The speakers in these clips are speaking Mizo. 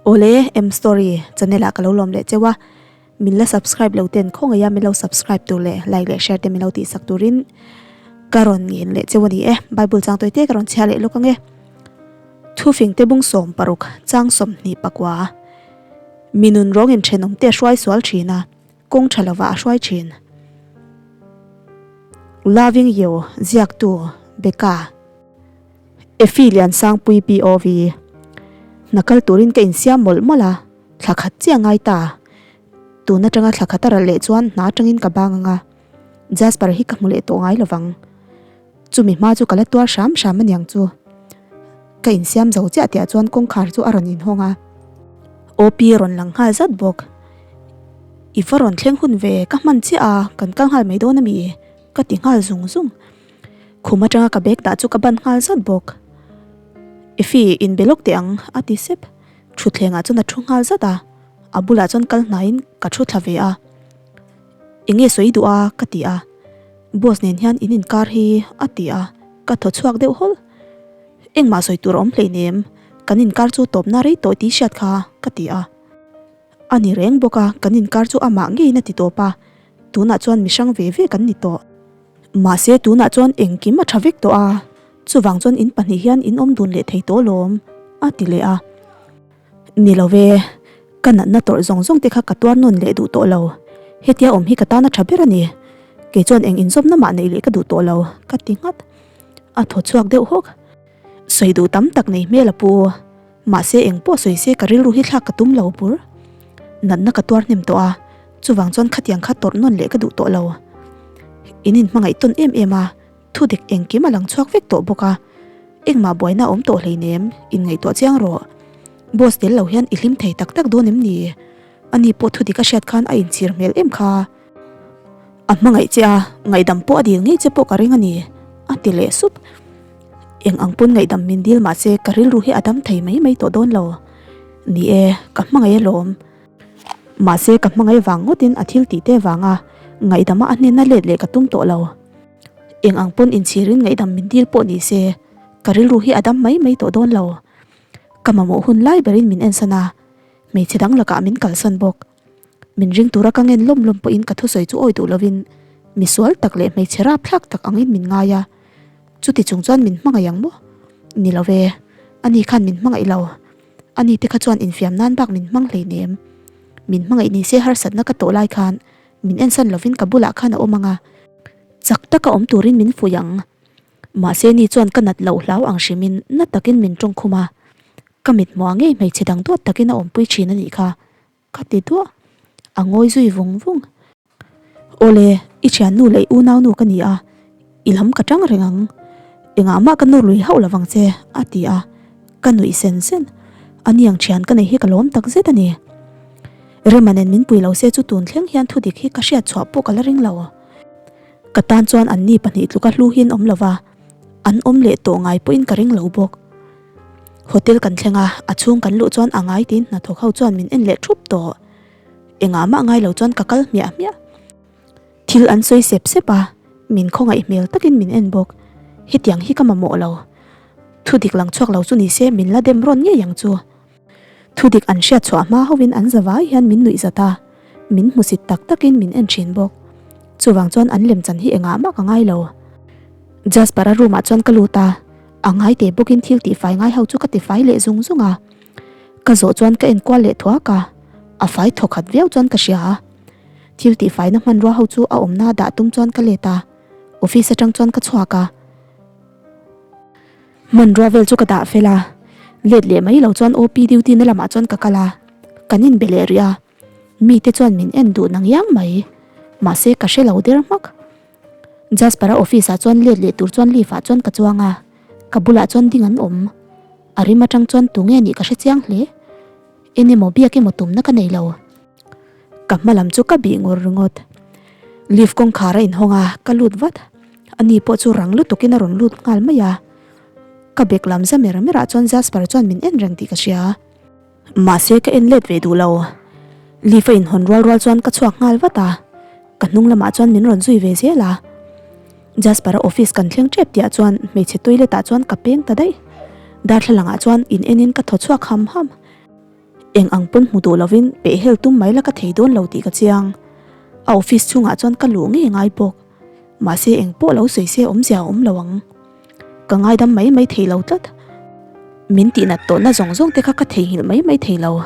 Awle M story channel ah ka lo lawm leh cheu a, min la subscribe lo ten khawngaih a min lo subscribe tur leh like leh share te min lo tih sak turin ka rawn ngen leh cheu a ni e. Bible chang tawi te ka rawn chhiar leh lawk ange. Thufing te bung 60 chang 24 Minun rawng in thenawm te a hruai sual thin a, kawng tha lovah a hruai thin. Loving You ziaktu Becca. Effie Liansangpui POV. Hna kal turin ka insiam mawlh mawlh a, thla khat chiah ngai ta. Tun atanga thla khat a ral leh chuan hna atangin ka bang ang a, Jasper hi ka hmu leh tawh ngai lovang. Chumi hma chu ka la tuar hram hram aniang chu. Ka insiam zo chiah tihah chuan kawngkhar chu a rawn inhawng a. OP rawn lang nghal zat bawk. I va rawn thleng hun ve, ka hman chiah a, kan kal nghal mai dawn a mi? Ka ti nghal zung zung. Khum atanga ka bag dah chu ka ban nghal zat bawk. Effie, inbe lawk teh ang, a ti sep. Thutthlengah chuan a thu nghal zat a, a bulah chuan kal hnaiin ka thu thla ve a. Eng nge sawi duh a? ka ti a. Boss nen hian in inkar hi a ti a, ka thaw chhuak deuh hawlh. Engmah sawi tur a awm hleinem, kan inkar chu tawpna rei tawh tih hriat kha ka ti a. A ni reng bawk a, kan inkar chu amah ngeiin a ti tawp a, tunah chuan mi hrang ve ve kan ni tawh. Mahse tunah chuan engkim a tha vek tawh a, chuvang chuan in pahnih hian in awm dun leh thei tawh lawm a ti leh a. Ni lo ve, ka natna tawrh zawng zawng te kha ka tuar nawn leh duh tawh lo. Hetia awm hi ka tan a tha ber a ni. Kei chuan eng inzawmna mah neih leh ka duh tawh lo, ka ti nghat. A thaw chhuak deuh hawk. Sawi duh tam tak nei hmel a pu. Mahse eng pawh sawi se ka rilru hi thlak ka tum lo bur. Natna ka tuar hnem tawh a, chuvang chuan khatiang kha tawrh nawn leh ka duh tawh lo. In inhmangaih tawn em em a. Thu dik engkim a lang chhuak vek tawh bawk a, engmah buaina a awm tawh hleinem, inngaihtuah chiang rawh. Boss tel lo hian i hlim thei tak tak dawn em ni? Ani pawh thu dik a hriat khan a inchhir hmel em kha. A hmangaih che a, ngaihdam pawh a dil ngei che pawh ka ring a ni, a ti leh sup. Eng ang pawn ngaihdam min dil mahse ka rilru hi a dam thei mai mai tawh dawn lo. Ni e, ka hmangaih alawm. Mahse ka hmangaih vang ngawtin a thil tih te vanga ngaihdama a hnena let leh ka tum tawh lo. Eng ang pawn inchhirin ngaihdam min dil pawh ni se, ka rilru hi a dam mai mai tawh dawn lo. Ka mamawh hun lai berin min ensan a, hmeichhe dang lakah min kalsan bawk. Min ring tura ka ngen lawm lawm pawhin ka thusawi chu awi duh lovin misual tak leh hmeichhe rapthlak tak angin min ngai a. Chuti chung chuan min hmangaih ang maw? Ni lo ve, ani khan min hmangaih lo. Ani te kha chuan infiam nan bak min hmang hleinem. Min hmangaih ni se harsatna ka tawh lai khan Min ensan lovin ka bulah khan a awm ang a, chak taka awm turin min fuih ang. Mahse ni chuan ka nat loh hlau ang hrimin na takin min tawng khum a, ka mit hmuah ngei hmeichhe dang duat takin a awmpui thin a nih kha, ka ti duah. A ngawi zui vung vung. Awle, i thiannu leh i unaunu ka ni a, i lam ka tang reng ang. Engah mah ka nawr lui hauh lovang che, a ti a, ka nuih sen sen. Ani ang thian ka nei hi ka lawm tak zet a ni. Rema nen min pui lo se chu tun thleng hian thudik hi ka hriat chhuah pawh ka la ring lo. Ka tan chuan anni pahnih tluka hlu hian awm lova, an awm leh tawh ngai pawhin ka ring lo bawk. Hotel kan thleng a, a chhung kan luh chuan a ngai tiin hnathawk ho chuan min en leh thup tawh. Engah mah ngai lo chuan ka kal hmiah hmiah. Thil an sawi sep sep a, min khawngaih hmel takin min en bawk. Hetiang hi ka mamawh lo. Thudik lang chhuak lo chu ni se min la dem rawn ngei ang chu. Thudik an hriat chhuah hma hovin an za vai hian min nuih zat a, min hmusit tak takin min en thin bawk. Chuvang chuan an lemchan hi engah mah ka ngai lo. Jasper-a room-ah chuan ka lut a, a ngai teh bawkin thil tihfai ngai ho chu ka tifai leh zung zung a. Ka zawh chuan ka enkual leh thuak a, a fai thawkhat viau chuan ka hria a. Thil tihfaina hmanrua ho chu a awmna dah tum chuan ka let a, office atang chuan ka chhuak a. Hmanrua vel chu ka dah fel a, let leh mai lo chuan OP duty na lamah chuan ka kal a, kan inbe leh rih a, mite chuan min en duh nang iang mai, mahse ka hre lo der hmak. Jasper-a office ah chuan let leh tur chuan lift ah chuan ka chuang a, ka bulah chuan ding an awm, a rim atang chuan tunge nih ka hre chiang hle, en emaw biak emaw tumna ka nei lo. Ka hma lam chu ka bih ngur ringawt. Lift kawngkhar a inhawng a, ka lut vat. Ani pawh chu rang lutukin a rawn lut nghal mai a. Ka bek lam za mer merah chuan Jasper chuan min en reng tih ka hria. Mahse ka en let ve duh lo. Lift a inhawn rual rual chuan ka chhuak nghal vat a. Ka hnung lamah chuan min rawn zui ve zel a. Jasper-a office kan thleng tep tihah chuan hmeichhe toilet ah chuan ka peng ta daih. Darthlalangah chuan in enin ka thaw chhuak ham ham. Eng ang pawn hmu duh lovin pehhel tum mai la ka thei dawn lo tih ka chiang. A office chhungah chuan ka luh ngei ngai bawk. Mahse eng pawh lo sawi se awmzia a awm lo ang. Ka ngaidam mai mai thei lo tlat. Min tihnat tawhna zawng zawng te kha ka theihnghilh mai mai thei lo.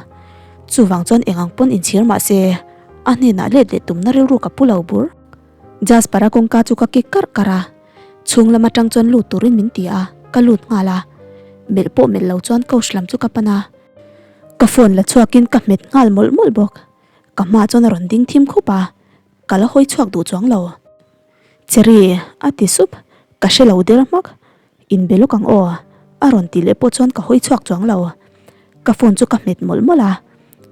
Chuvang chuan eng ang pawn inchhir mahse a hnenah let leh tumna rilru ka pu lo bur. Jasper-a kawngka chu ka kik karh karh a, chhung lam atang chuan lut turin min ti a, ka lut nghal a. Melh pawh melh lo chuan couch lam chu ka pan a. Ka phone la chhuakin ka hmet nghal mawlh mawlh bawk. Ka hma chuan a rawn ding thim khup a, ka la hawi chhuak duh chuang lo. Cherry, a ti sup, ka hre lo der hmak. Inbe lawk ang aw, a rawn ti leh pawh chuan ka hawi chhuak chuang lo. Ka phone chu ka hmet mawlh mawlh a,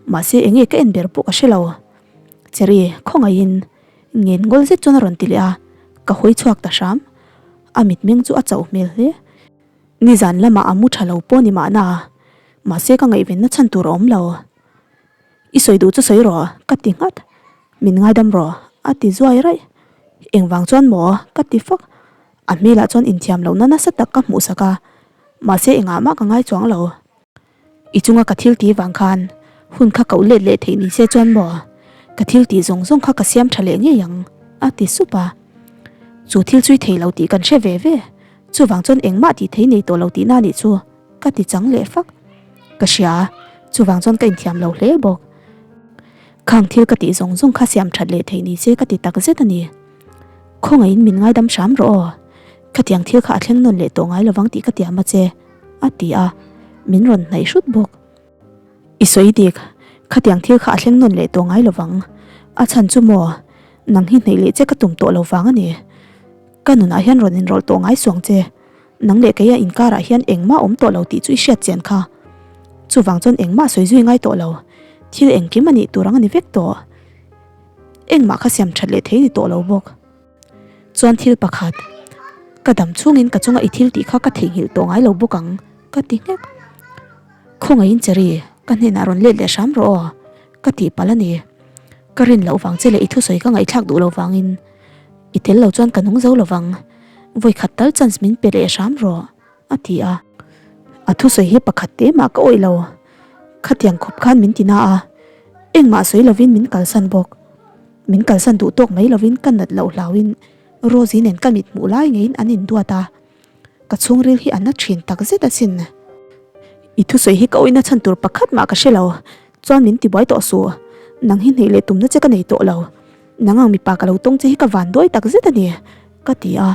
mahse enge ka en ber pawh ka hre lo. Cherry, khawngaihin ngen ngawl zet chuan a rawn ti leh a, ka hawi chhuak ta hram. A mitmeng chu a chauh hmel hle. Nizan lamah a mu tha lo pawh ni mahna, mahse ka ngaihvenna chhan tur a awm lo. I sawi duh chu sawi rawh, ka ti nghat. Min ngaidam rawh, a ti zuai raih. Engvang chuan maw? ka ti fak. A hmelah chuan inthiam lohna nasa tak ka hmuhsak a, mahse engah mah ka ngai chuang lo. I chunga ka thil tih vang khan hun kha koh let leh theih ni se chuan maw ka thil tih zawng zawng kha ka siam tha leh ngei ang, a ti sup a. Chu thil chui thei lo tih kan hre ve ve, chuvang chuan engmah tih thei nei tawh lo tihna nih chu ka ti chang leh fak. Ka hria, chuvang chuan ka inthiam lo hle bawk. Khang thil ka tih zawng zawng kha siam that leh theih ni se ka ti tak zet a ni. Khawngaihin min ngaidam hram rawh aw, khatiang thil kha a thleng nawn leh tawh ngai lovang tih ka tiam a che. A ti a, min rawn hnaih hrut bawk. I sawi dik, khatiang thil kha a thleng nawn leh tawh ngai lovang. A chhan chu maw, nang hi hnaih leh che ka tum tawh lo vang a ni. Ka nunah hian rawn inrawlh tawh ngai suang che. Nang leh keia inkarah hian engmah awm tawh lo tih chu i hriat chian kha. Chuvang chuan engmah sawi zui ngai tawh lo. Thil engkim a nih tur ang a ni vek tawh. Engmah kha siam that leh thei ni tawh lo bawk. Chuan thil pakhat, ka dam chhungin ka chunga i thil tih kha ka theihnghilh tawh ngai lo bawk ang, ka ti nghek. Khawngaihin Cherry, ka hnenah rawn let leh hram rawh aw, ka tih palh a ni. Ka rin loh vang che leh i thusawi ka ngaihthlak duh lo vangin i tel lo chuan ka nung zo lo vang. Vawikhat tal chance min pe leh hram rawh, a ti a. A thusawi hi pakhat te mah ka awih lo. Khatiang khawp khan min ti na a, engmah sawi lovin min kalsan bawk. Min kalsan duh tawk mai lovin ka nat loh hlauhin Rosie nen ka mit hmuh lai ngeiin an induat a, ka chhungril hi a na thin tak zet asin. I thusawi hi ka awihna chhan tur pakhat mah ka hre lo, chuan min tibuai tawh suh. Nang hi hneih leh tumna che ka nei tawh lo. Nang ang mipa ka lo tawng che hi ka van duai tak zet a ni, ka ti a,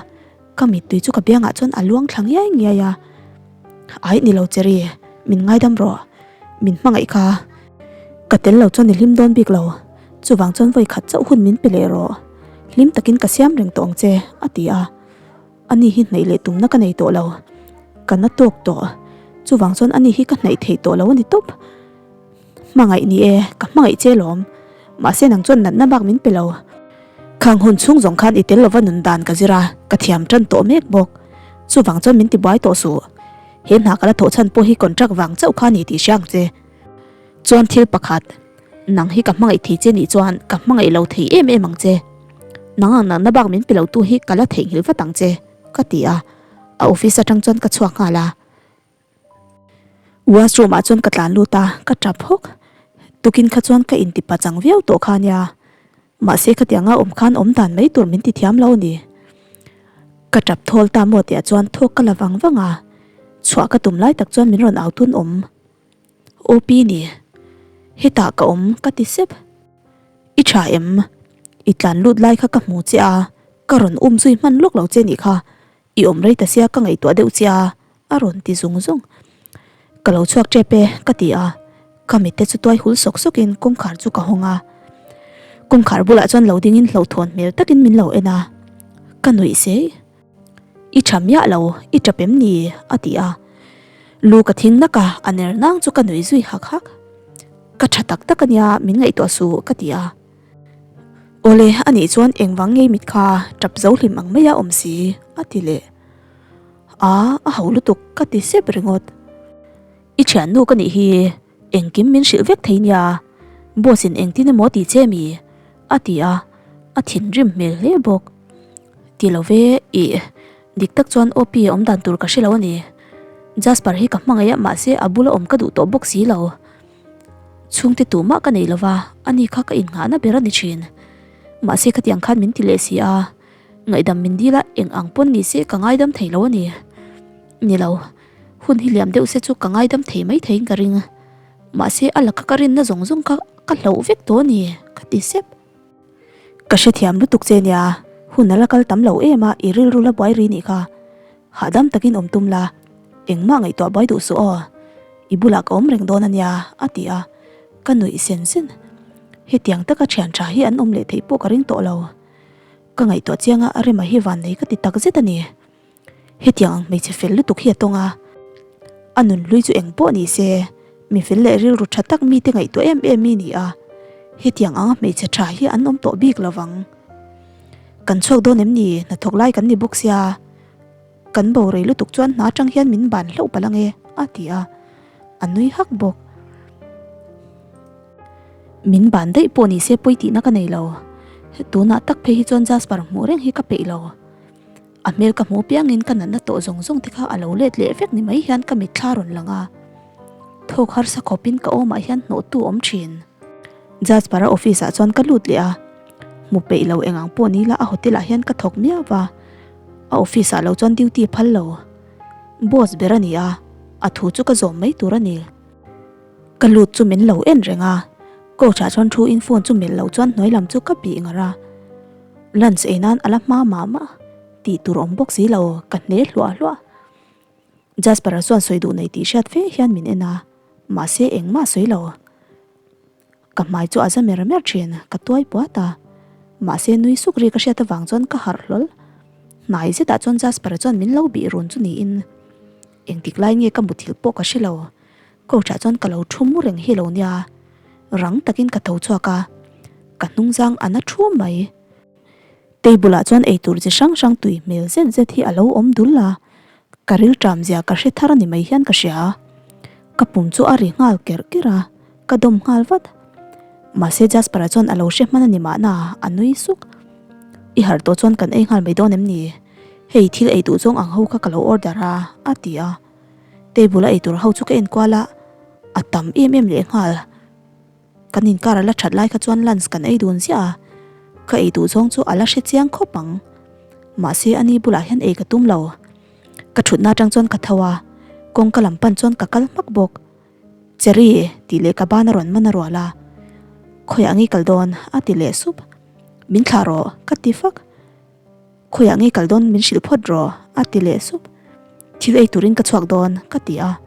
ka mittui chu ka biangah chuan a luang thla ngiai ngiai a. Aih ni lo Cherry, min ngaidam rawh. Min hmangaih kha. Ka tel lo chuan i hlim dawn bik lo. Chuvang chuan vawi khat chauh hun min pe leh rawh. Hlim takin ka siam reng tawh ang che, a ti a. Ani hi hnaih leh tumna ka nei tawh lo. Ka na tawk tawh. Chuvang chuan ani hi ka hnaih thei tawh lo a ni tawp. Hmangaih ni e, ka hmangaih che lawm. Mahse nang chuan natna bak min pe lo. Khang hun chhung zawng khan i tel lova nun dan ka zir a, ka thiam tan tawh mek bawk. Chuvang chuan min tibuai tawh suh. He hna ka la thawh chhan pawh hi contract vang chauh kha ni tih hria ang che. Chuan thil pakhat, nang hi ka hmangaih thei che nih chuan ka hmangaih lo thei em em ang che. Nang ang natna bak min pe lo tu hi ka la theihnghilh vat ang che, ka ti a. A office atang chuan ka chhuak nghal a. Washroom ah chuan ka tlan lut a, ka tap hawk. Tukin kha chuan ka inti pachang viau tawh kha nia. Mahse khatianga awm khan awm dan mai tur min ti thiam lo a ni. Ka tap thawl ta maw tih ah chuan thawk ka la vang vang a, chhuah ka tum lai tak chuan min rawn au tun awm. OP ni, hetah ka awm ka ti sep. I tha em? I tlan lut lai kha ka hmu che a, ka rawn um zui hman lawk lo che nih kha. I awm rei ta sia ka ngaihtuah deuh che a, a rawn ti zung zung. Ka lo chhuak tep e, ka ti a. Ka mitte chu tuai hul sawk sawkin kawngkhar chu ka hawng a. Kawngkhar bulah chuan lo dingin hlauhthawn hmel takin min lo en a. Ka nuih sei. I tha miah lo, i tap em ni? a ti a. Lu ka thing nak a, a ner nang chu ka nuih zui hak hak. Ka tha tak tak ania, min ngaihtuah suh, ka ti a. Awle, anih chuan engvang ngei mit kha tap zo hlim ang mai a awm si, a ti leh. A, a ho lutuk ka ti sep ringawt. I thiannu ka nih hi, engkim min hrilh vek thei nia, boss in engtin emaw ti che mi? a ti a, a thinrim hmel hle bawk. Ti lo ve, ih, dik tak chuan OP a awm dan tur ka hre lo a ni. Jasper hi ka hmangaih a mahse a bula awm ka duh tawh bawk si lo. Chhungte tumah ka nei lova, ani kha ka innghahna ber a ni thin. Mahse khatiang khan min ti leh si a, ngaihdam min dil a eng ang pawn ni se ka ngaidam thei lo a ni. Ni lo, hun hi liam deuh se chu ka ngaidam thei mai theiin ka ring. Mahse a laka ka rinna zawng zawng kha ka hlauh vek tawh a ni, ka ti sep. Ka hrethiam lutuk che nia, hun a la kal tam lo em a, i rilru la buai ri nih kha. Hahdam takin awm tum la, engmah ngaihtuah buai duh suh aw. I bulah ka awm reng dawn a nia, a ti a, ka nuih sen sen. Hetiang taka thian tha hi an awm leh theih pawh ka ring tawh lo. Ka ngaihtuah chiang a, Rema hi vannei ka ti takzet a ni. Hetiang ang hmeichhe fel lutuk hi a tawng a, a nun hlui chu eng pawh ni se, mi fel leh rilru tha tak mite ngaihtuah em em mi ni a, hetiang anga hmeichhe tha hi an awm tawh bik lo vang. Kan chhuak dawn em ni, hnathawk lai kan ni bawk sia, kan bo rei lutuk chuan hna atang hian min ban hlauh palh ange, a ti a, a nui hak bawk. Min ban daih pawh ni se pawi tihna ka nei lo, tunah tak phei hi chuan Jasper hmuh reng hi ka peih lo. A hmel ka hmuh piangin ka natna tawh zawng zawng te kha a lo let leh vek ni mai hian ka mitthla rawn lang a. Thawk harsa khawpin ka awmah hian hnawhtu awm thin. Jasper-a office ah chuan ka lut leh a, hmu peih lo eng ang pawh ni la a hotel ah hian ka thawk miau va, a office ah lo chuan duty phal lo. Boss ber a ni a, a thu chu ka zawm mai tur a ni. Ka lut chu min lo en reng a, coach ah chuan thu in phone chu melh loh chuan hnuai lam chu ka bih ngar a. Lunch ei nan a la hma mah mah tih tur awm bawk si lo, ka hne hluah hluah. Jasper-a chuan sawi duh nei tih hriat fe hian min en a, mahse engmah a sawi lo. Ka hmai chu a za mer mer thin, ka tuai puat a, mahse nui suk ri ka hriat avang chuan ka harh hlawl. Hnai zetah chuan Jasper-a chuan min lo bih run chu niin engtik lai nge ka muthilh pawh ka hre lo. Coach ah chuan ka lo thu mu reng hi lo nia, rang takin ka tho chhuak a, ka hnungzang a na thu mai. Table ah chuan eitur chi hrang hrang tui hmel zet zet hi a lo awm dul a, ka rilṭam zia ka hre thar a ni mai hian ka hria. Ka pum chu a ri nghal kerh kerh a, ka dawm nghal vat. Mahse Jasper-a chuan a lo hre hman a ni mahna, a nui suk. I harh tawh chuan kan ei nghal mai dawn em ni? Hei thil ei duh zawng ang ho kha ka lo order a, a ti a. Table a eitur ho chu ka en kual a, a tam em em leh nghal. Kan inkar a la that lai kha chuan lunch kan ei dun ziah a, ka ei duh zawng chu a la hre chiang khawp ang. Mahse ani bulah hian ei ka tum lo. Ka thutna atang chuan ka tho a, kawngka lam pan chuan ka kal hmak bawk. Cherry tih leh ka ban a rawn man a rual a, Khawiah nge kal dawn? a ti leh sup. Min thlah rawh ka ti fak. Khawiah nge kal dawn min hrilh phawt rawh a ti leh sup. Thil ei turin ka chhuak dawn ka ti a.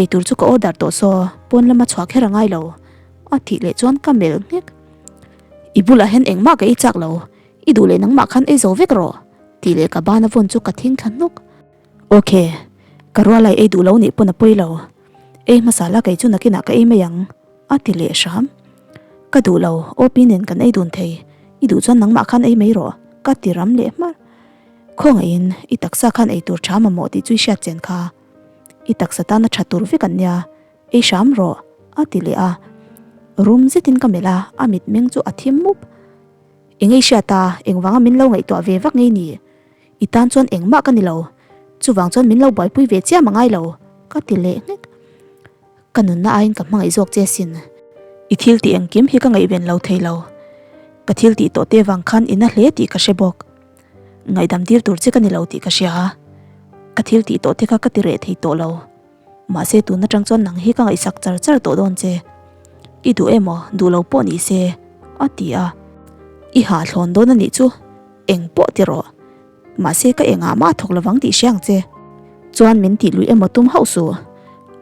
Ei tur chu ka order tawh saw pawn lama chhuah kher a ngai lo a tih leh chuan ka melh nghek. I bulah hian engmah ka ei chak lo, i duh leh nangmah khan ei zo vek rawh tih leh ka bana vawn chu ka thing thla hnuk. Ok, ka rualai ei duh lo nih pawn a pawi lo. Ei hmasa la kei chu nakinah ka ei mai ang. A ti leh hram. Ka duh lo, OP nen kan ei dun thei. I duh chuan nangmah khan ei mai rawh, ka ti ram leh hmar. Khawngaihin, i taksa khan ei tur tha mamawh tih chu i hriat chen kha. I taksa tana tha tur vek an nia, ei hram rawh, a ti leh a. Rum zetin ka melh a, a mitmeng chu a thim mup. Eng ei hriat a, engvanga min lo ngaihtuah ve vak ngei ni? I tan chuan engmah ka ni lo, chuvang chuan min lo buaipui ve chiam a ngai lo, ka ti leh nghek. Ka nunna aiin ka hmangaih zawk che asin. I thil tih engkim hi ka ngaihven lo thei lo. Ka thil tih tawh te vang khan i na hle tih ka hre bawk. Ngaihdam tir tur che ka ni lo tih ka hria. Ka thil tih tawh te kha ka ti reh thei tawh lo. Mahse tun atang chuan nang hi ka ngaihsak char char tawh dawn che. I duh emaw duh lo pawh ni se, a ti a. I hahthlawn dawn a nih chu, eng pawh ti rawh. Mahse ka engah mah a thawk lovang tih hria ang che. Chuan min tih luih emaw tum hauh suh.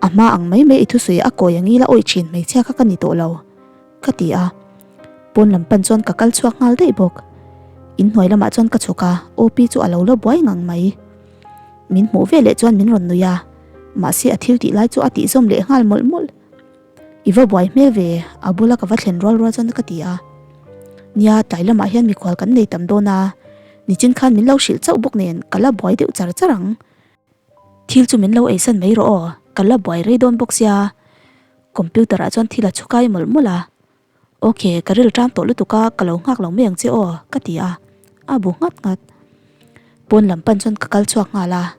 A hma ang mai mai i thusawi a kawi ang ila awih thin hmeichhia kha ka ni tawh lo. Ka ti a. Pawn lam pan chuan ka kal chhuak nghal daih bawk. In hnuai lamah chuan ka chhuk a, OP chu a lo la buai ngang mai. Min hmuh veleh chuan min rawn nui a, mahse a thil tih lai chu a tihzawm leh nghal mawlh mawlh. I va buai hmel ve, a bula ka va thlen rual rual chuan ka ti a. Nia, tlai lamah hian mikhual kan nei tam dawn a, nichin khan min lo hrilh chauh bawk nen ka la buai deuh char char ang. Thil chu min lo eisan mai rawh aw, ka la buai rei dawn bawk sia. Computer ah chuan thil a chhukai mawlh mawlh a. Ok, ka ril ṭam tawh lutuk a, ka lo nghak lo mai ang che aw, ka ti a, a bu nghat nghat. Pawn lam pan chuan ka kal chhuak nghal a.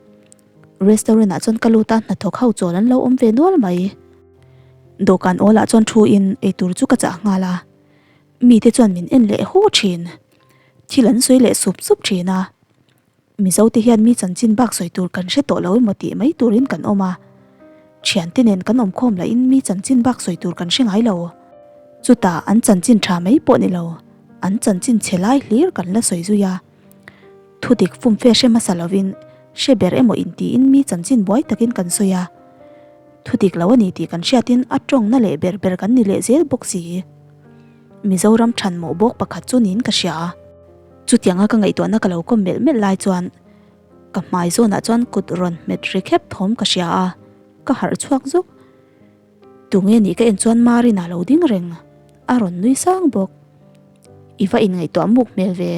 Restaurant ah chuan ka lut a, hnathawk ho chawl an lo awm ve nual mai. Dawhkan awlah chuan thu in eitur chu ka chah nghal a, mite chuan min en leh haw thin. Thil an sawi leh sup sup thin a, Mizo te hian mi chanchin bak sawi tur kan hre tawh lo emaw tih mai turin kan awm a, thiante nen kan awm khawm lahin mi chanchin bak sawi tur kan hre ngai lo. Chutah an chanchin tha mai pawh ni lo, an chanchin chhe lai hlir kan la sawi zui a. Thudik fumfe hre hmasa lovin hre ber emaw intiin mi chanchin buai takin kan sawi a. Thudik lo a ni tih kan hriatin a tawngna leh ber ber kan ni leh zel bawk si. Mizoram thanmawh bawk pakhat chu niin ka hria a. Chutianga ka ngaihtuahna ka lo kawm melh melh lai chuan ka hmai zawnah chuan kut rawn hmet ri khep thawm ka hria a, ka harh chhuak zuk. Tunge nih ka en chuan Marina lo ding reng, a rawn nui sang bawk. I va inngaihtuah muk hmel ve,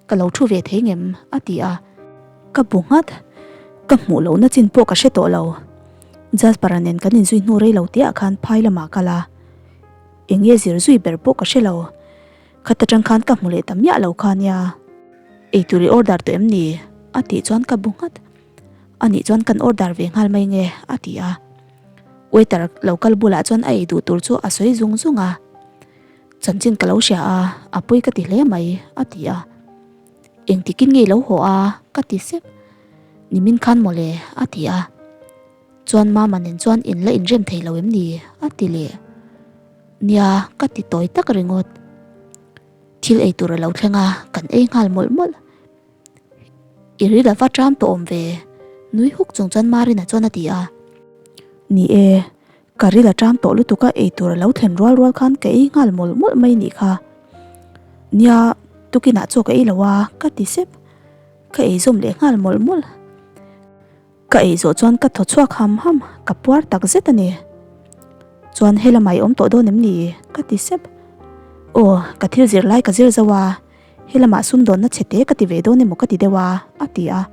ka lo thu ve thei ngem? a ti a. Ka bu nghat, ka hmuh lohna chin pawh ka hre tawh lo. Jasper-a nen kan inzui hnu rei lo tihah khan phai lamah kal a, eng nge zir zui ber pawh ka hre lo. Khat atang khan ka hmu leh ta miah lo kha nia. Eitur i order tawh em ni? A tih chuan ka bu nghat. Anih chuan kan order ve nghal mai nge? A ti a. Waiter lo kal bulah chuan a ei duh tur chu a sawi zung zung a. Chanchin ka lo hria a, a pawi ka ti hle mai, a ti a. Engtikin nge i lo haw a? Ka ti sep. Nimin khan mawle, a ti a. Chuan Mama nen chuan in la inrem thei lo em ni? A ti leh. Nia, ka ti tawi tak ringawt. Thil ei tur a lo thleng a, kan ei nghal mawlh mawlh. I ril a va ṭam tawh awm ve, nui huk chung chuan Marina chuan a ti a. Ni e, ka ril a ṭam tawh lutuk a, ei tur a lo thlen rual rual khan ka ei nghal mawlh mawlh mai nih kha. Nia, tukinah chaw ka ei lo a, ka ti sep. Ka ei zawm leh nghal mawlh mawlh. Ka ei zawh chuan ka thaw chhuak ham ham, ka puar tak zet a ni. Chuan helamah i awm tawh dawn em ni? Ka ti sep. Aw, ka thil zir lai ka zir zo a, helamah sumdawnna chhe te ka ti ve dawn emaw ka ti deuh a, a ti a.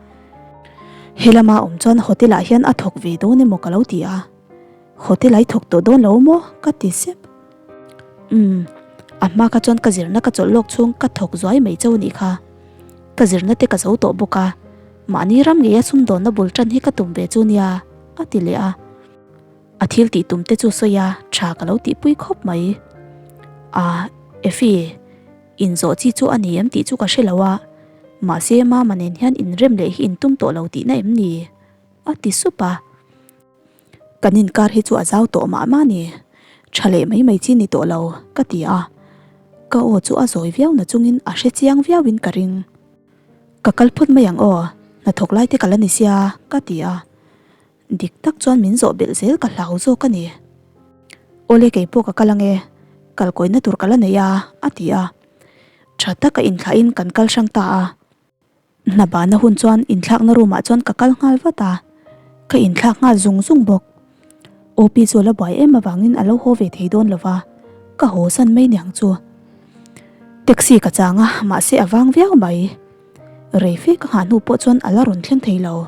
Helama awm chuan hotel ah hian a thawk ve dawn emaw ka lo ti a. Hotel ah i thawk tawh dawn lo maw? Ka ti sep. Umm, a hma kha chuan ka zirna ka chawlh lawk chhung ka thawk zuai mai chauh anih kha. Ka zirna te ka zo tawh bawk a, mahni ram ngeia sumdawnna bul tan hi ka tum ve chu nia, a ti leh a. A thil tih tum te chu sawi a, tha ka lo tihpui khawp mai. A, Effie, inzawh chi chu a ni em tih chu ka hre lo a, mahse Mama nen hian inrem leh hi intum tawh lo tihna em ni? a ti sup a. Kan inkar hi chu a zau tawh mah mah ni, tha leh mai mai chi ni tawh lo, ka ti a. Ka aw chu a zawi viau na chungin a hre chiang viauin ka ring. Ka kal phawt mai ang aw, hnathawk lai te ka la ni sia, ka ti a. Dik tak chuan min zawh belh zel ka hlau zawk a ni. Awle kei pawh ka kal ange, kal kawina tur ka la nei a, a ti a. Tha taka inthlahin kan kal hrang ta a. Hna bahna hun chuan inthlakna room ah chuan ka kal nghal vat a, ka inthlak nghal zung zung bawk. Opi chu a la buai em avangin a lo haw ve thei dawn lo va, ka haw san mai niang chu. Taxi ka chang a, mahse a vang viau mai. Rei fe ka nghah hnu pawh chuan a la rawn thleng thei lo.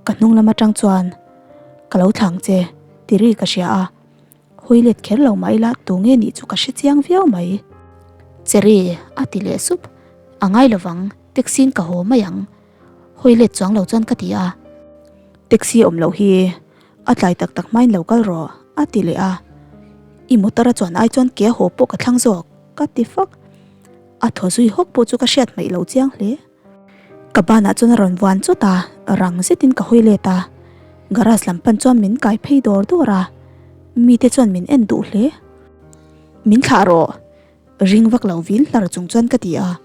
Ka hnung lam atang chuan ka lo thlang che ti ri ka hria a. Hawi let kher lo mah ila tu nge nih chu ka hre chiang viau mai. Cherry a ti leh sup, a ngai lovang, taxi in ka haw mai ang. Hawi let chuang lo chuan ka ti a. Taxi awm loh hi a tlai tak tak hmain lo kal rawh a ti leh a. I motor a chuan ai chuan ke a haw pawh ka thlang zawk ka ti fak. A thaw zui hawk pawh chu ka hriat hmaih lo chiang hle. Ka banah chuan a rawn vuan chawt a, rang zetin ka hawi let a. Garage lam pan chuan min kai phei dawr dawr a, mite chuan min en duh hle. Min thlah rawh, ring vak lo vil hlar chung chuan ka ti a.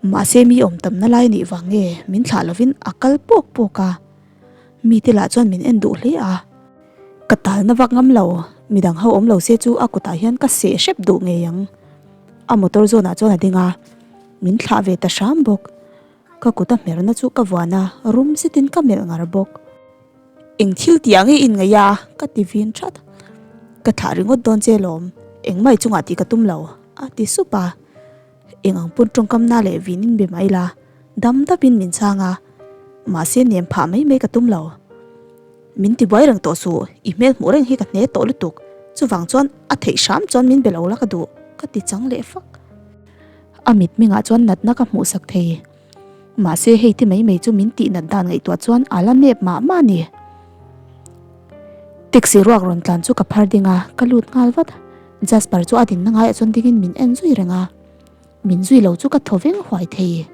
Mahse mi awm tamna lai nih vang nge min thlah lovin a kal pawk pawk a. Mite lah chuan min en duh hle a. Ka talna vak ngam lo, midang ho awm lo se chu a kutah hian ka seh hrep duh ngei ang. A motor zawnah chuan a ding a. Min thlah ve ta hram bawk. Ka kut a hmerna chu ka vuan a, rum zetin ka melh ngar bawk. Eng thil tih ang i inngaih a? Ka ti vin that. Ka thlah ringawt dawn che lawm, engmah i chungah tih ka tum lo, a ti sup a. Eng ang pawn tawngkam na leh vin in be mai la, dam dapin min chhang a. Mahse nem phah mai mai ka tum lo. Min ti buai reng tawh suh, i hmel hmuh reng hi ka hne tawh lutuk, chuvang chuan a theih hram chuan min be lo la ka duh, ka ti chang leh fak. A mit mingah chuan natna ka hmuhsak thei. Mahse hei ti mai mai chu min tih nat dan ngaihtuah chuan a la nep mah mah a ni. Taxi ruak rawn tlan chu ka phar ding a, ka lut nghal vat. Jasper chu a dinna ngaiah chuan dingin min en zui reng a, min zui lo chu ka thaw veng huai thei.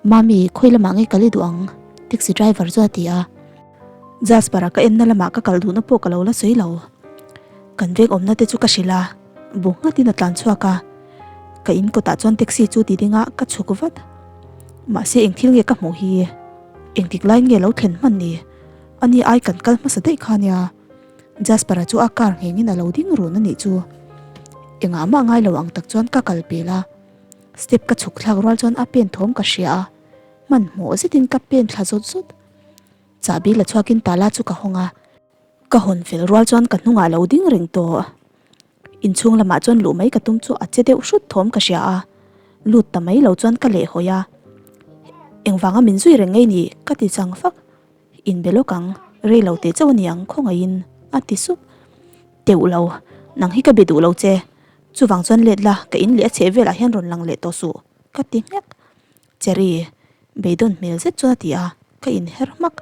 Mami, khawi lamah nge kal i duh ang? Taxi driver chu a ti a. Jasper-a ka enna lamah ka kal duhna pawh ka lo la sawi lo. Kan veng awmna te chu ka hrilh a, bu nghatin a tlan chhuak a. Ka in kawtah chuan taxi chu ti ding a, ka chhuk vat. Mahse eng thil nge ka hmuh hi? Engtik laiin nge lo thlen hman ni? Ani ai kan kal hmasa daih kha nia. Jasper-a chu a car nghengin a lo ding run a nih chu. Engah mah ngai lo ang tak chuan ka kal pel a. Step ka chhuk thlak rual chuan a pen thawm ka hria a, hmanhmawh zetin ka pen thla zawt zawt. Chahbi la chhuakin tala chu ka hawng a, ka hawn fel rual chuan ka hnungah lo ding reng tawh. Inchhung lamah chuan luh mai ka tum chu a che deuh hrut thawm ka hria a, lut ta mai lo chuan ka lehhawi a. Engvanga min zui reng ngei ni? ka ti chang fak. Inbe lawk ang, rei lo teh chauh a ni ang khawngaihin a ti sup. Teuh lo, nang hi ka be duh lo che. Chuvang chuan let la, ka in leh a chheh velah hian rawn lang leh tawh suh, ka ti nghek. Cherry, beidawn hmel zet chuan a ti a, ka inher hmak.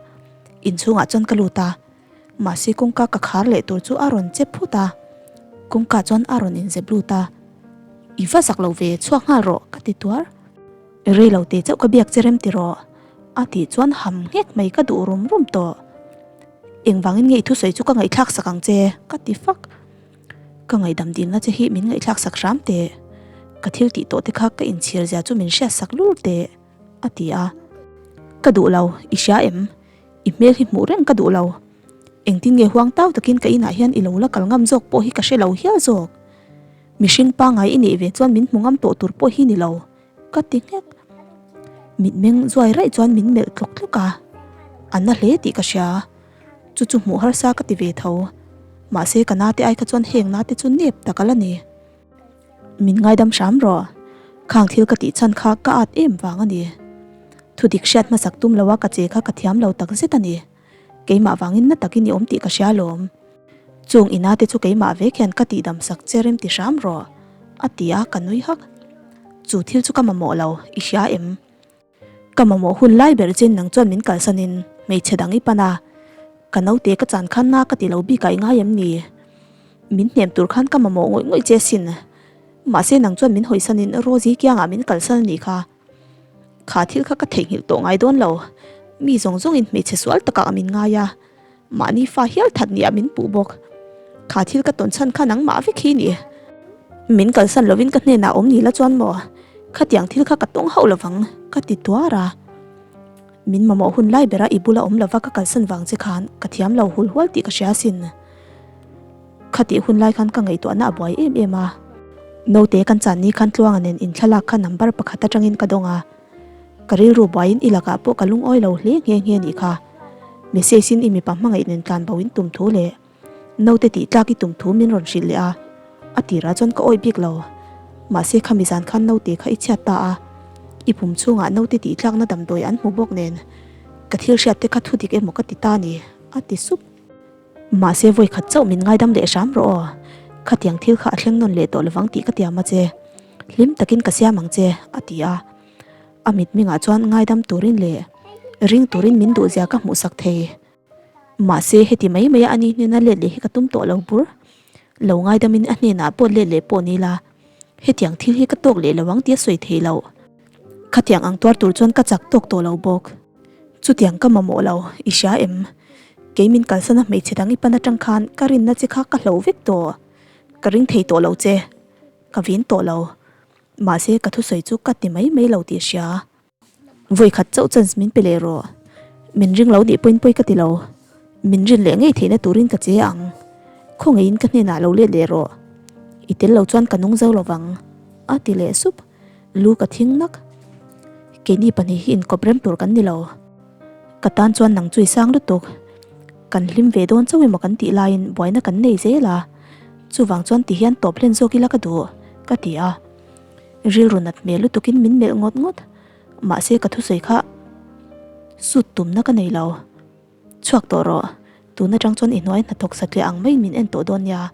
Inchhungah chuan ka lut a, mahse kawngka ka khar leh tur chu a rawn che phut a, kawngka chuan a rawn inzep lut a. I va zak lo ve, chhuak nghal rawh, ka ti tuar. Rei lo te chauh ka biak che rem ti rawh, a tih chuan ham nghek mai ka duh rum rum tawh. Engvangin nge i thusawi chu ka ngaihthlak sak ang che, ka ti fak. Ka ngaihdam dilna che hi min ngaihthlak sak hram teh. Ka thil tih tawh te kha ka inchhir zia chu min hriat sak lur teh, a ti a. Ka duh lo, i hria em? I hmel hi hmuh reng ka duh lo. Engtin nge huang tau takin ka inah hian i lo la kal ngam zawk pawh hi ka hre lo hial zawk. Mihring pangngai i neih ve chuan min hmu ngam tawh tur pawh hi ni lo, ka ti nghek. Mitmeng zuai raih chuan min melh tlawk tlawk a, a na hle tih ka hria. Chu chu hmuh harsa ka ti ve tho. Mahse ka nate ai kha chuan heng nate chu nep tak a la ni. Min ngaidam hram rawh. Khang thil ka tih chhan kha ka at em vang a ni. Thudik hriat hmasak tum loa ka che kha ka thiam lo tak zet a ni. Keimah vangin na takin i awm tih ka hria alawm. Chung i nate chu keimah vek hian ka tihdam sak che rem ti hram rawh, a ti a ka nui hak. Chu thil chu ka mamawh lo, i hria em? Ka mamawh hun lai ber chin nang chuan min kalsanin hmeichhe dang i pan a, ka naute ka chan khan na ka ti lo bik ah i ngai em ni? Min hnem tur khan ka mamawh ngawih ngawih che sin. Mahse nang chuan min hawisanin Rosie kiangah min kalsan a nih kha. Kha thil kha ka theihnghilh tawh ngai dawn lo. Mi zawng zawngin hmeichhe sual takah min ngai a. Mahni fa hial that nia min puh bawk. Kha thil ka tawn chhan kha nangmah vek hi ni. Min kalsan lovin ka hnenah awm ni la chuan maw? Khatiang thil kha ka tawng hauh lovang, ka ti tuar a. Min mamawh hun lai bera i bula awm lova ka kalsan vang che khan ka thiam lo hul hual tih ka hria asin. Khatih hun lai khan ka ngaihtuahna a buai em em a. Naute kan chan ni khan Tluanga nen inthlalak kha number pakhat atangin ka dawng a. Ka rilru buaiin i lakah pawh ka lungawi lo hle nghe nghe nih kha. Message in i mipa hmangaih nen tlan bo in tum thu leh naute tih tlak i tum thu min rawn hrilh leh a, a tirah chuan ka awih bik lo. Mahse khami zan khan naute kha i chhiat ta a, i pum chhungah naute tih tlakna damdawi an hmu bawk nen ka thil hriat te kha thu dik emaw ka ti ta ni, a ti sup. Mahse vawi khat chauh min ngaidam leh hram rawh aw, khatiang thil kha a thleng nawn leh tawh lovang tih ka tiam a che, hlim takin ka siam ang che, a ti a. A mitmingah chuan ngaidam turin leh ring turin min duhzia ka hmuhsak thei. Mahse heti mai maia ani hnena let leh hi ka tum tawh lo bur. Lo ngaidamin a hnenah pawh let leh pawh ni la, hetiang thil hi ka tawk leh lo ang tia sawi thei loh. Khatiang ang tuar tur chuan ka chak tawk tawh lo bawk. Chutiang ka mamawh lo, i hria em? Kei min kalsana hmeichhe dang i pan atang khan ka rinna che kha ka hlo vek tawh. Ka ring thei tawh lo che. Ka vin tawh lo. Mahse ka thusawi chu ka ti mai mai lo tih hria. Vawi khat chauh chance min pe leh rawh. Min ring lo nih pawhin pawi ka ti lo. Min rin leh ngei theihna turin ka che ang. Khawngaihin ka hnenah lo let leh rawh. I tel lo chuan ka nung zo lo vang. A ti leh sup. Lu ka thing nak. Keini pahnih hi inkawp rem tur kan ni lo. Ka tan chuan nang chu i sang lutuk. Kan hlim ve dawn chauh emaw kan tih laiin buaina kan nei zel a, chuvang chuan ti hian tawp hlen zawk ila ka duh, ka ti a. Rilru nat hmel lutukin min melh ngawt ngawt, mahse ka thusawi kha sut tumna ka nei lo. Chhuak tawh rawh, tun atang chuan i hnuai hnathawk satliah ang maiin min en tawh dawn nia.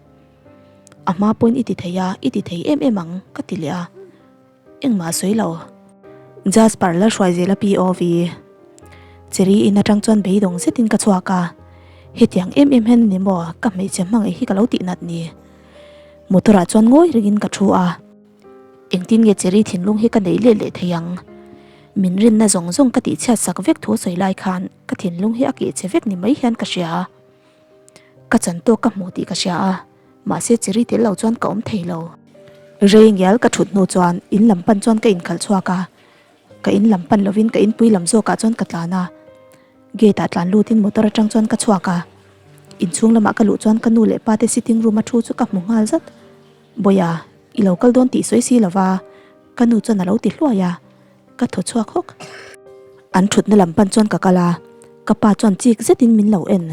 A hma pawhin i ti thei a, i ti thei em em ang, ka ti leh a. Engmah a sawi lo. Jasper la hruai zel a POV. Cherry in atang chuan beidawng zetin ka chhuak a. Hetiang em em hian a ni maw ka hmeichhe hmangaih hi ka lo tih nat ni? Motor ah chuan ngawi rengin ka thu a. Engtin nge Cherry thinlung hi ka nei let leh thei ang? Min rinna zawng zawng ka tihchhiat sak vek thu sawi lai khan ka thinlung hi a keh che vek ni mai hian ka hria. Ka chan tawk ka hmu tih ka hria a, mahse Cherry tel lo chuan ka awm thei lo. Rei ngial ka thut hnu chuan in lam pan chuan ka inkhalh chhuak a, ka in lam pan lovin ka inpui lam zawkah chuan ka tlan a. Gate ah tlan lutin motor atang chuan ka chhuak a, inchhung lamah ka luh chuan ka nu leh pa te sitting room a thu chu ka hmu nghal zat. Bawiha, i lo kal dawn tih sawi si lova, ka nu chuan a lo ti hluai a, ka thaw chhuak hawk. An thutna lam pan chuan ka kal a, ka pa chuan chik zetin min lo en.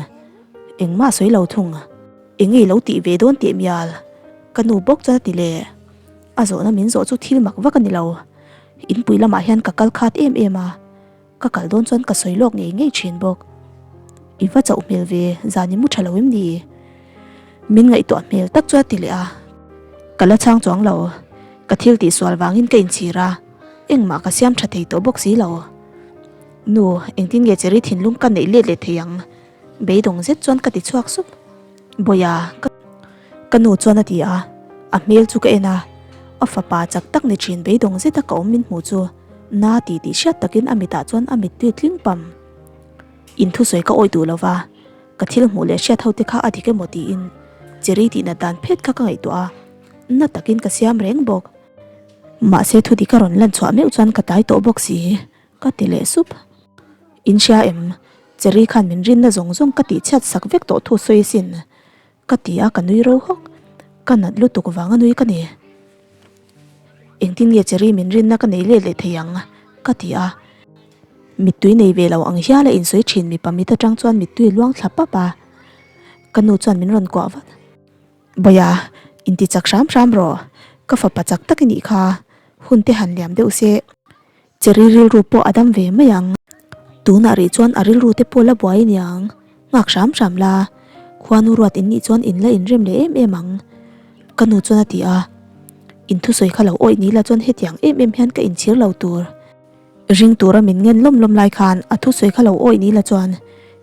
Engmah sawi lo thung, enge i lo tih ve dawn teh mial? Ka nu bawk chuan a ti leh. A zawhna min zawh chu thil mak vak a ni lo. Inpui lamah hian ka kal khat em em a. Ka kal dawn chuan ka sawi lawk ngei ngei thin bawk. I va chauh hmel ve, zan i mu tha lo em ni? Min ngaihtuah hmel tak chu a ti leh a. Ka la chhang chuang lo, ka thil tih sual vangin ka inchhir a, engmah ka siam tha thei tawh bawk si lo. Nu, engtin nge Cherry thinlung ka neih let leh thei ang? Beidawng zet chuan ka ti chhuak sup. Bawiha, ka ka nu chuan a ti a, a hmel chu ka en a, a fapa chak tak ni thin beidawng zeta ka awm min hmuh chu. Na ti tih hriat takin a mitah chuan a mittui tling pam. In thusawi ka awih duh lova, ka thil hmuh leh hriat ho te kha a dik emaw tiin Cherry tihna dan phet kha ka ngaihtuah a, na takin ka siam reng bawk. Mahse thu dik a rawn lan chhuah meuh chuan ka tlai tawh bawk si, ka ti leh sup. In hria em? Cherry khan min rinna zawng zawng ka tihchhiat sak vek tawh thu sawi asin. Ka ti a, ka nui ro hawk. Ka nat lutuk vang a nui ka ni. Engtin nge Cherry min rinna ka nei let leh thei ang? Ka ti a. Mittui nei ve lo ang hial a insawi thin mipa mit atang chuan mittui luang thla pap a. Ka nu chuan min rawn kuah vat. Bawiha, inti chak hram hram rawh. Ka fapa chak tak i nih kha. Hun te han liam deuh se. Cherry rilru pawh a dam ve mai ang. Tunah rih chuan a rilru te pawh la buai aniang. Nghak hram hram la, khuanu ruat in nih chuan in la inrem leh em em ang. Ka nu chuan a ti a. In thusawi kha lo awih ni la chuan hetiang em em hian ka inchhir lo tur. Ring tura min ngen lawm lawm lai khan a thusawi kha lo awih ni la chuan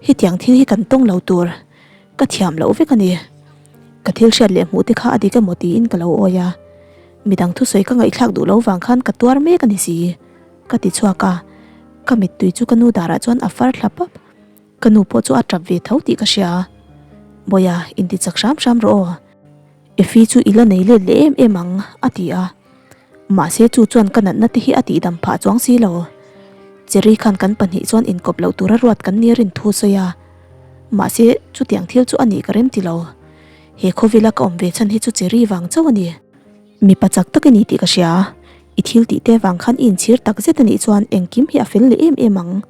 hetiang thil hi kan tawng lo tur. Ka thiam loh vek a ni. Ka thil hriat leh hmuh te kha a dik emaw tiin ka lo awi a. Midang thusawi ka ngaihthlak duh lo vang khan ka tuar mek a ni si. Ka ti chhuak a, ka mittui chu ka nu darah chuan a far thla pap. Ka nu pawh chu a tap ve tho tih ka hria. Bawiha, inti chak hram hram rawh aw. Efi chu i la nei let leh em em ang, a ti a. Mahse chu chuan ka natna te hi a tihdam phah chuang si lo. Cherry khan kan pahnih chuan inkawp loh tura ruat kan nia rin thu sawi a. Mahse chutiang thil chu a nih ka rem ti lo. He khawvila ka awm ve chhan hi chu Cherry vang chauh a ni. Mipa chak tak i ni tih ka hria. I thil tih te vang khan i inchhir tak zet a nih chuan engkim hi a fel leh em em ang.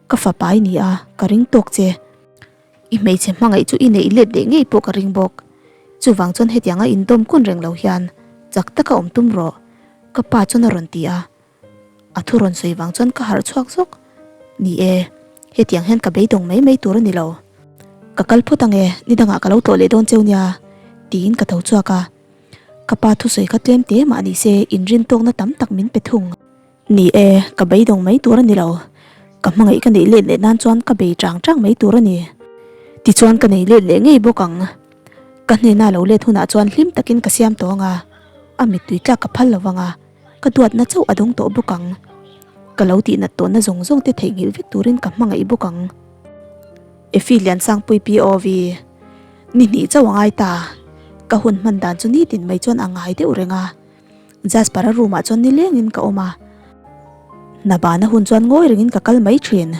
Ka fapa i ni a, ka ring tawk che. I hmeichhe hmangaih chu i neih let leh ngei pawh ka ring bawk. Chuvang chuan hetianga indawm kun reng lo hian chak taka awm tum rawh, ka pa chuan a rawn ti a. A thu rawn sawi vang chuan ka harh chhuak zawk. Ni e, hetiang hian ka beidawng mai mai tur a ni lo. Ka kal phawt ang e, ni dangah ka lo tlawh leh dawn cheu nia, tiin ka tho chhuak a. Ka pa thusawi kha tlem te mah ni se inrin tawkna tam tak min pe thung. Ni e, ka beidawng mai tur a ni lo. Ka hmangaih ka neih let leh nan chuan ka bei chang chang mai tur a ni. Tichuan ka nei let leh ngei bawk ang. Ka hnena lo let hunah chuan hlim takin ka siam tawh ang a, a mittui tlak ka phal lo vang a, ka duatna chauh a dawng tawh bawk ang. Ka lo tihnat tawhna zawng zawng te theihnghilh vek turin ka hmangaih bawk ang. Efi Liansangpui POV, Ni hnih chauh a ngai ta. Ka hun hman dan chu nitin mai chuan a ngai deuh reng a. Jasper-a room ah chuan nilengin ka awm a, hna bana hun chuan ngawi rengin ka kal mai thin.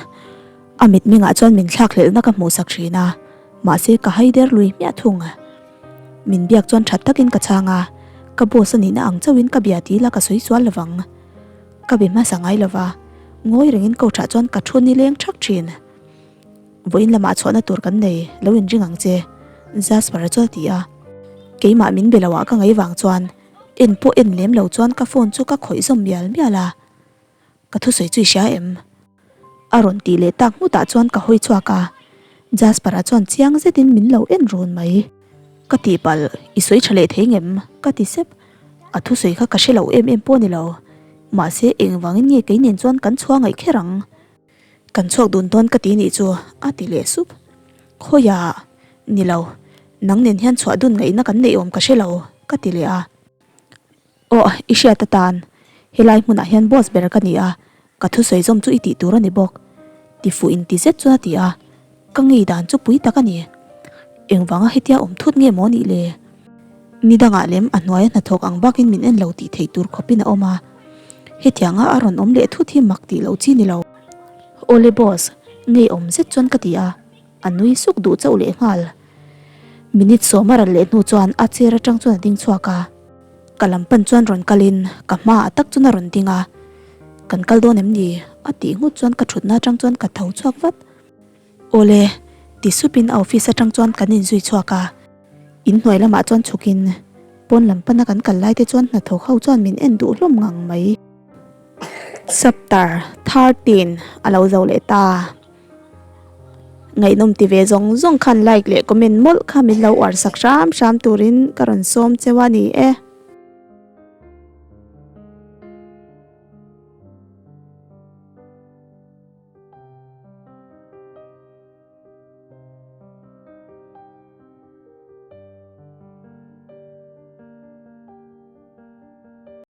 A mitmengah chuan min thlakhlelhna ka hmuhsak thin a, mahse ka hai der lui hmiah thung. Min biak chuan that takin ka chhang a, ka boss a nihna ang chauhin ka bia ti ila ka sawi sual lovang. Ka be hmasa ngai lova, ngawi rengin coach ah chuan ka thu nileng thak thin. Vawiin lamah chhuahna tur kan nei, lo inring ang che, Jasper-a chuan a ti a. Keimah min be loah ka ngaih vang chuan En pawh en lem lo chuan ka phone chu ka khawih zawm mial mial a, ka thusawi chu i hria em? A rawn tih leh tak nghutah chuan ka hawi chhuak a, Jasper-a chuan chiang zetin min lo en run mai. Ka tihpalh, i sawi tha leh thei ngem? Ka ti sep. A thusawi kha ka hre lo em em pawh a ni lo. Mahse engvangin nge kei nen chuan kan chhuah ngaih kher ang? Kan chhuak dun dawn ka ti nih chu, a ti leh sup. Khawiah? Ni lo, nang nen hian chhuah dun ngaihna kan neih awm ka hre lo, ka ti leh a. Aw, i hriat atan, helai hmunah hian boss ber ka ni a, ka thusawi zawm chu i tih tur a ni bawk, ti fuh inti zet chuan a ti a, ka ngei dan chu pui tak a ni. Engvanga hetia awm thut nge maw nih le? Ni dangah lem a hnuaia hnathawk ang bakin min en lo tih theih tur khawpin a awm a, hetianga a rawn awm leh thut hi mak tih loh chi ni lo. Awle boss, ngeiawm zet chuan ka ti a. A nui suk duh chauh leh nghal. Minute sawm a ral leh hnu chuan a chair atang chuan a ding chhuak a. Ka lam pan chuan rawn kalin ka hma ah tak chuan a rawn ding a. Kan kal dawn em ni? A tih nghut chuan ka thutna atang chuan ka tho chhuak vat. Awle, ti supin a office atang chuan kan inzui chhuak a. In hnuai lamah chuan chhukin pawn lam pana kan kal lai te chuan hnathawk ho chuan min en duh hlawm ngang mai. Chapter 13 a lo zo leh ta. Ngaihnawm ti ve zawng zawng khan like leh comment mawlh kha min lo uar sak hram hram turin ka rawn sawm cheu a ni e.